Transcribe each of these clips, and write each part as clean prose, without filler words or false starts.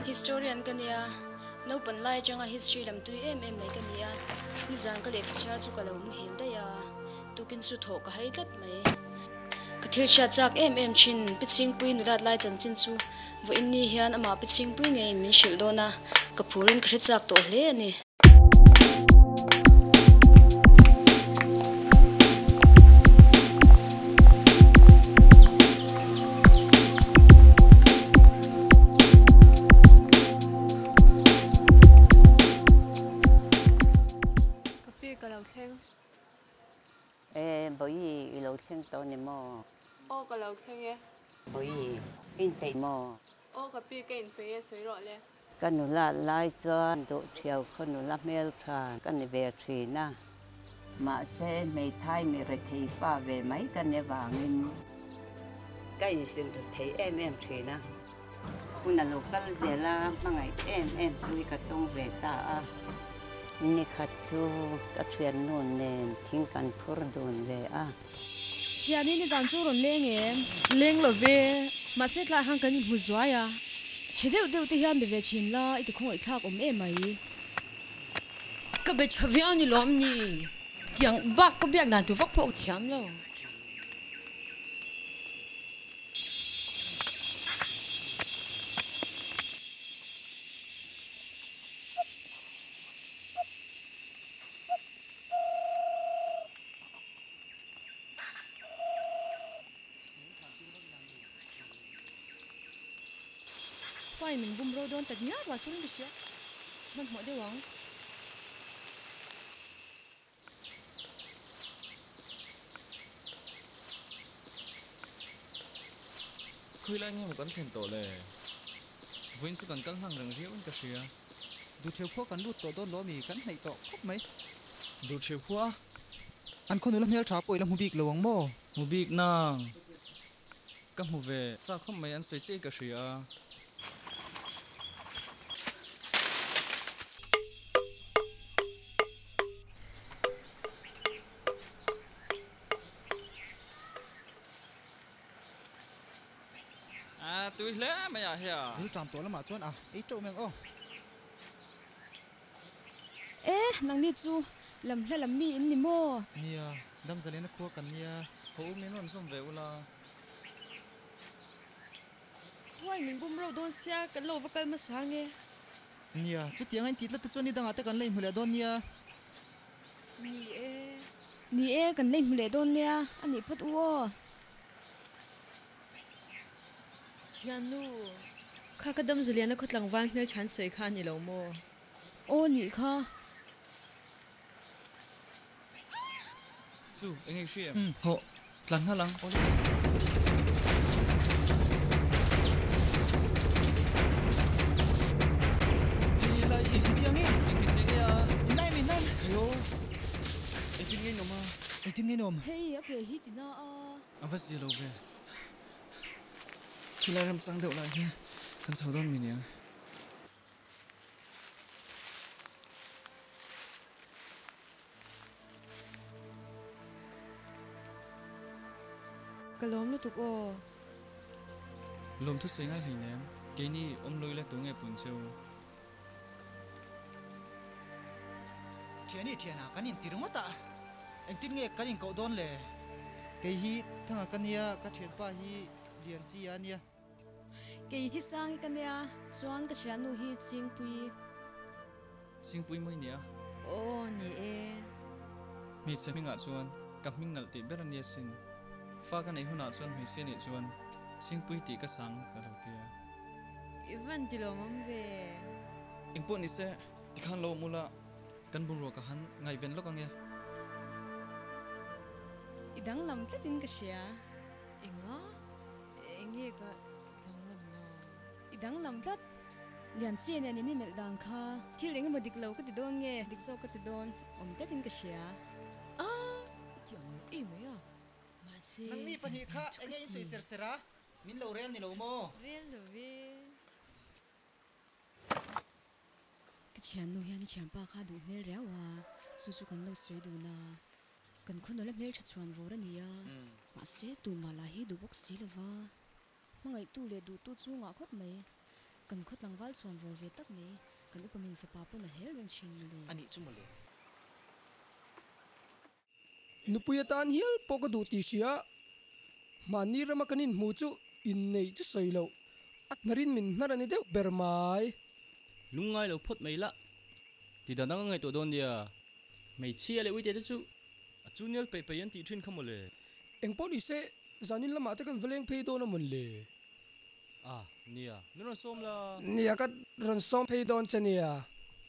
Historian ka nia, naupan lai atanga history lam tui em em mai ka ni a, nizan ka lehkha chhiar chu ka lo muhil daih a, tukin chu thawh ka hai tlat mai. Ka thil hriat chak em em thin, Pi Chhingpui nulat lai chanchin chu vawiin ni hian amah Pi Chhingpui ngeiin min hrilh dawn a, ka phurin ka hre chak tawh hle a ni. Ka pi ka lo thleng. E, Bawihi i lo thleng tawh ni maw? Aw ka lo thleng e. Bawihi, i inpeih maw? Aw ka pi ka inpeih e sawi rawh le. Ka nula lai chuan duh thiau khaw nula hmeltha ka ni ve thin a. Mahse, hmeithai mi rethei fa ve mai ka ni avangin ka insil rethei em em thin a. Hun a lo kal zel a, hmangaih em em tu hi ka tawng ve ta a. Nikhat chu ka thiannu nen thing kan phur dun ve a. Thiani nizan chu rawn leng em? Leng lo ve, mahse tlai khan kan inhmu zuai a. Chhe deuh deuh te hian be ve thin la, i ti khawngaih thlak awm em mai. Ka be tha viau ni lawm ni? Tiang bak ka biak dan tur vak pawh ka thiam lo. Khuai min bum ro dawn tak ngiau a sum ka hria. Hmanhmawh deuh ang. Khawilai nge maw kan thlen tawh le? Vawiin chu kan kal hlang reng riauin ka hria. Duhtheu khua kan lut tawh dawn lo ami? Kan hnaih tawh khawp mai. Duhtheu khua? An khaw nula hmel tha pawh i la hmu bik lo ang maw? Hmu bik nang. Ka hmu ve chak khawp mai an sawi chiah i ka hria. A tui hle mai ah hian. Ril ṭam tawh lamah chuan a ei ṭeuh mai ang aw. E, nangni chu lam hla lam mi in ni maw? Nia, Damzalena khua kan nia. Haw u min rawn zawm ve ula. Khuai min bum reuh dawn sia, kan lo va kal hmasa nge? Nia, chutiang a intih tlat te chuan ni dangah te kan la inhmu leh dawn nia. Ni e. Ni e, kan la inhmu leh dawn nia, a nih phawt u aw. Thiannu, kha ka dam Zuliana khaw tlangval hmel chhan sawi kha a ni lo maw? Aw nih kha. Chu, eng nge hri em? Hawh, tlan nghal ang. Hei helai hi. Engti chiang nge? Engti chiang nge a? In lai em, in lai em? Khayo. Engtin nge in awm a? Engtin nge in awm? Hei, a ke hi ti na a. A va zia lo ve. Khilai remchang deuh lai hian kan chho dawn mi niang. Ka lawm lutuk aw. Lawm thusawi ngai hleinem, keini awm lo ila tunge pun cheu. Thiani thiana kan inti ringawt a, engtin nge kan inkoh dawn le? Kei hi Thanga ka nia, ka thianpa hi Lianchia a nia. Kei hi Sangi ka nia, chuan ka thiannu hi Chingpui. Chingpui mawi nia. Aw ni e. Hmeichhe hmingah chuan ka hming nalh tih ber a nia sin. Fa ka neih hunah chuan hmeichhia nih chuan Chingpui tih ka sang ka lo tia. I van ti lawmawm ve. Engpawh nise tikhan lo awm ula kan bungrua ka han ngaihven lawk ange. I danglam tlatin ka hria. Enga? Enge ka danglam na? I danglam tlat. Lianchia nen in imelh dan kha thil eng emaw dik lo ka ti dawn nge dik zawk ka ti dawn awm tlatin ka hria. A ti ang lo em mai a, mahse Nangni pahnih kha enge in sawi ser ser a, min lo rel ni lo maw? Rel lo ve. Ka thiannu hian i thianpa kha duh hmel riau a, chu chu kan lo sawi dun a, kan khawnawla hmeltha chhuan vawr a ni a, mahse tumah lah hi duh bawk si lo va. Hmangaihtu leh duhtu chu ngah khawp mai. Kan khaw tlangval chuan vawr ve tak mai, kan upa min fapa pawn a hel reng thin mawle. A nih chu mawle. Nupui atan hial pawh ka duh tih hria, mahni rama kan inhmu chu inneih chu sawi loh, a hnarin min hnar a ni deuh ber mai. Lungngai lo phawt mai lah. Ti dan dang a ngaihtuah dawn nia. Hmeichhia leh uite te chu a chu nel peih peih an tih thin kha mawle. Engpawh ni se, zanin lamah te kan va leng phei dawn a mawn le? A, nia, min rawn sawm la. Nia, ka rawn sawm phei dawn che nia.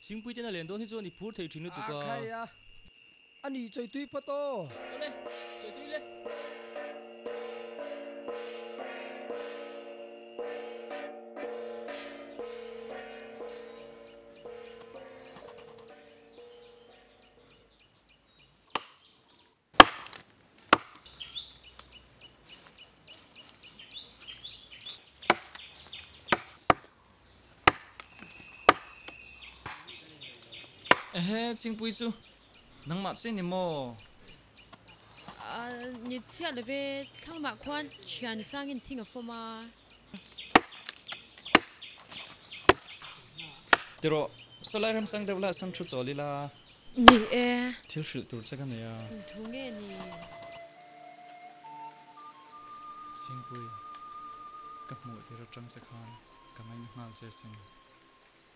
Chhingpui ten a len dawn hi chuan i phur thei thin lutuk a. A khai a, a ni chawitui phawt aw. Awle, chawitui le. Ehe, Chhingpui chu nangmah che ni maw? Ni chhiat love, thlangmah khuan thian sangin thing a fawm a. Tirawh, sawlai remchang deuh lah chuan thu chawl ila. Ni e. Thil hrilh tur che ka nei a. Inthu nge ni? Chhingpui, ka hmuh tir atang che khan ka ngaina nghal che sin.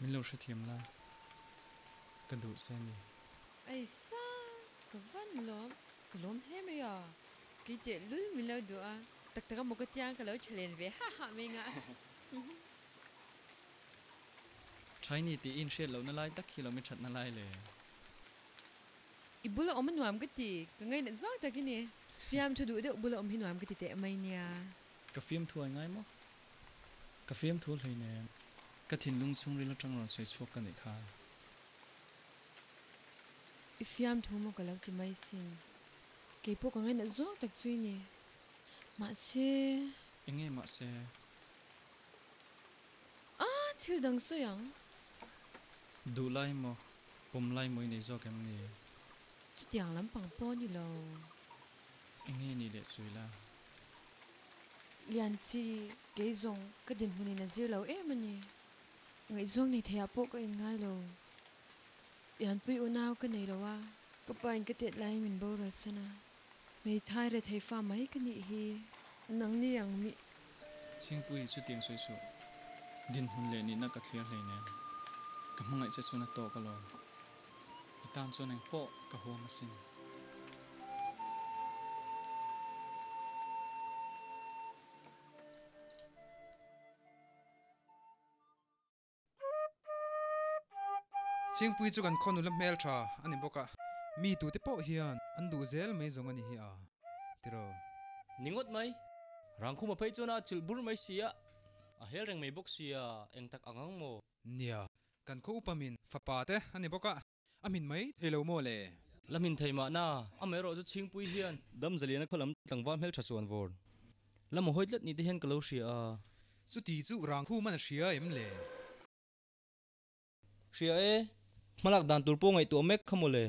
Min lo hrethiam la, ka duh che ni. Aisa, ka van lawm, ka lawm hle mai a. Kei teh lul min lo duh a, tak tak a maw ka tiang ka lo chhalen ve hah hah mai nga. Thaini tih i inhriat lohna lai tak hi lo mi thatna lai le. I bula awm a nuam ka ti, ka ngainat zawng tak i ni. Fiamthu duh deuh bula awm hi nuam ka ti teh mai nia. Ka fiamthu ai ngai maw? Ka fiamthu hleinem. Ka thinlung chhungril atang rawn sawi chhuak ka nih kha. I fiamthu maw ka lo ti mai sin. Kei pawh ka ngainat zawng tak chu i ni. Mahse. Enge mahse? A, thil dang sawi ang. Duh lai maw, pawm lai maw i nei zawk em ni? Chutiang lampang pawh a ni lo. Enge ni leh sawi la? Lianchi, kei zawng ka dinhmunin a zir lo em a ni. Ngaihzawng nei theiah pawh ka inngai lo. Pianpui unau ka nei lo a, ka pain ka tet laiin min boral san a. Hmeithai rethei fa mai ka nih hi. Nangni ang mi. Chhingpui chutiang sawi suh. Dinhmun leh nihna ka thlir hleinem. Ka hmangaih che chuan a tawk alawm. I tan chuan eng pawh ka huam asin. Chhingpui chu kan khaw nula hmel tha a ni bawk a, mi tute pawh hian an duh zel mai zawng a ni hi a, tiraw? Ni ngawt mai, Rangkhuma phei chuan a chilh bur mai si a, a hel reng mai bawk sia, eng tak ang ang maw? Nia, kan khaw upa min fapa te a ni bawk a, a hmin mai thei lo maw le? La hmin thei mahna, amaherawh chu Chhingpui hian Damzaliana khaw lam tlangval hmeltha chuan vawr la maw hawi tlat ni te hian ka lo hria a. Chuti chu Rangkhum an hria em le? Hria e, hmalak dan tur pawh ngaihtuah mek kha maw le?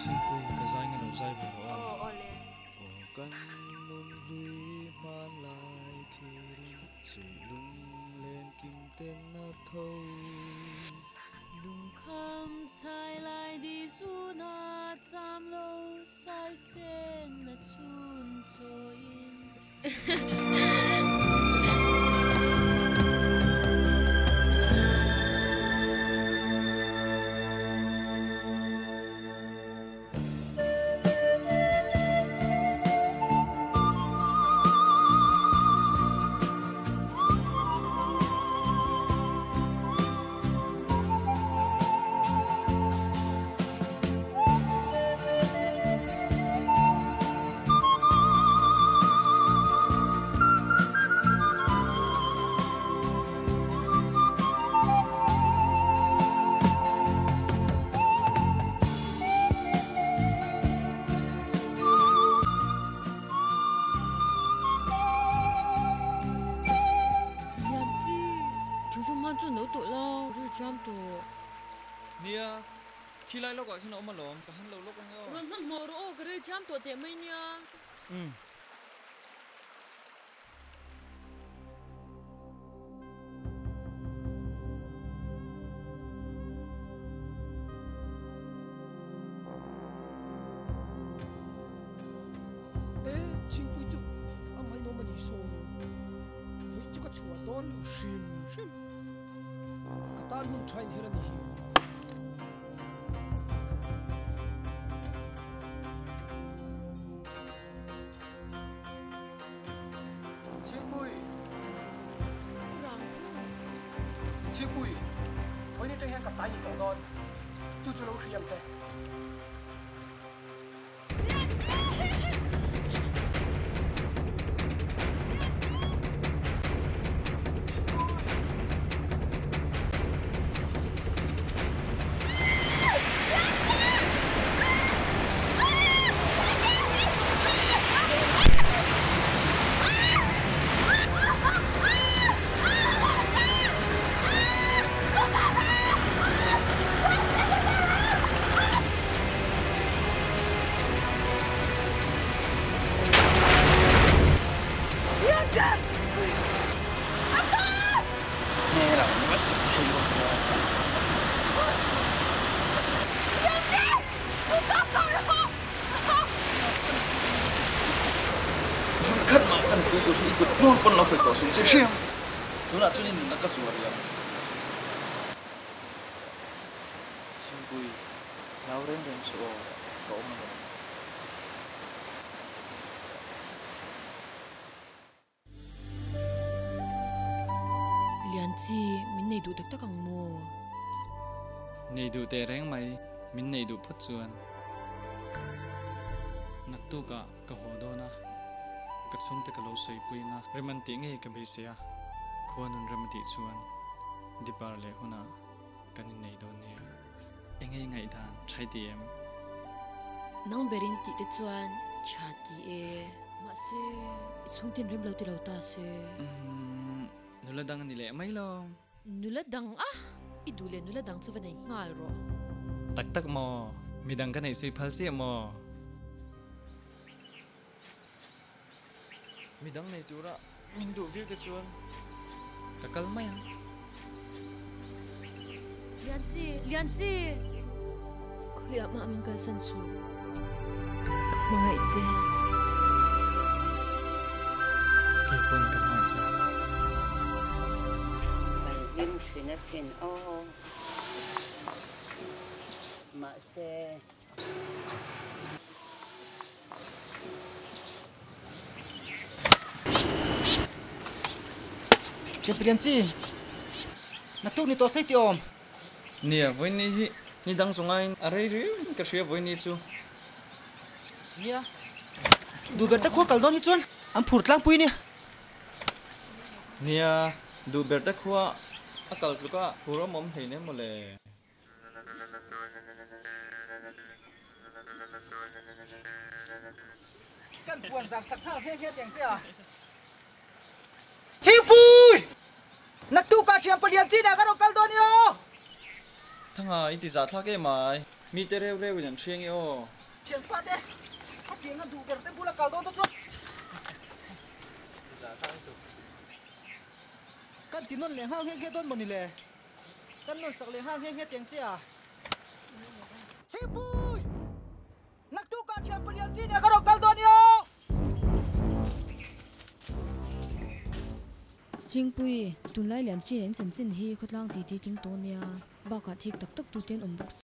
Chhingpui ka zai nga lo zai ve rawh a. Aw awle. Aw kan nun hlui hmanlai thlirin suih lunglen kim ten a tho. Lungkham chhai lai di zuna cham lo sai sen na chhun chawiin. Tikhan chu no tawh la, ril chiam tawh. Nia, khilai lawkah khian a awm alawm, ka han lo lawk ang e aw. Rawn hmanhmawh rawh aw, ka ril chiam tawh teh mai nia. Umm. E, Chhingpui chu a ngainawm a ni saw. Vawiin chu ka chhuah dawn lo hrim hrim. Ka tan hun tha inher a ni hi. Chhingpui! Chhingpui! Vawiin atang hian ka tai ni tawh dawn. Chu chu lo hria ang che. Tunah chuan i nunna ka zuar riau. Chhingpui, hlau reng reng suh aw, ka awm alawm. Lian chi, min nei duh tak tak ang maw? Nei duh teh reng mai, min nei duh phawt chuan. Naktukah ka haw dawn a, ka chhungte ka lo sawipui ang a, rem an tih ngei ka beisei a, khua nun rem a tih chuan Dipar leh hunah kan innei dawn nia. Enge ngaihdan tha i ti em? Nang berin tih te chuan tha ti e. Mahse, i chhungtin rem lo ti lo ta se. Umm, nula dang a ni leh mai lo. Nula dang a? I duh leh nula dang chu va nei nghal rawh. Tak tak maw? Midang ka neih sui phal chiah maw? Midang nei tura min duh viau te chuan ka kal mai ang. Lianchi! Lianchi! Khawiah mah min kalsan suh. Ka hmangaih che. Kei pawn ka hmangaih che. Kan hlim thin asin aw. Mahse. Champion chi naktuk ni tawh sei tih awm. Nia, vawiin hi ni dang zawng aiin a rei riau in ka hria vawiin chu. Nia, duh ber te khua kal dawn hi chuan an phur tlangpui nia. Nia, duh ber te khua a kal tluk a phur awm awm hleinem mawle. Kan puan zar sak nghal nghe nghe tiang che a. Thingpui! Naktuk ah thian palian chin ah ka rawn kal dawn i aw! Thanga i ti zah thlak em ai, mite reu reu in an hriang i aw. Thianpa te, a tiang a duh ber te bula kal dawn te chuan. Ti zah thlak lutuk. Kan ti nawn leh nghal nghe nghe dawn mawni le? Kan nawn sak leh nghal nghe nghe tiang che a. Chhingpui! Naktuk ah thian palian chi nia ka rawn kal dawn i aw! Chhingpui, tunlai lian chi nen chanchin hi khawtlang titi tling tawh nia, bakah thik tak tak tute an awm bawk si.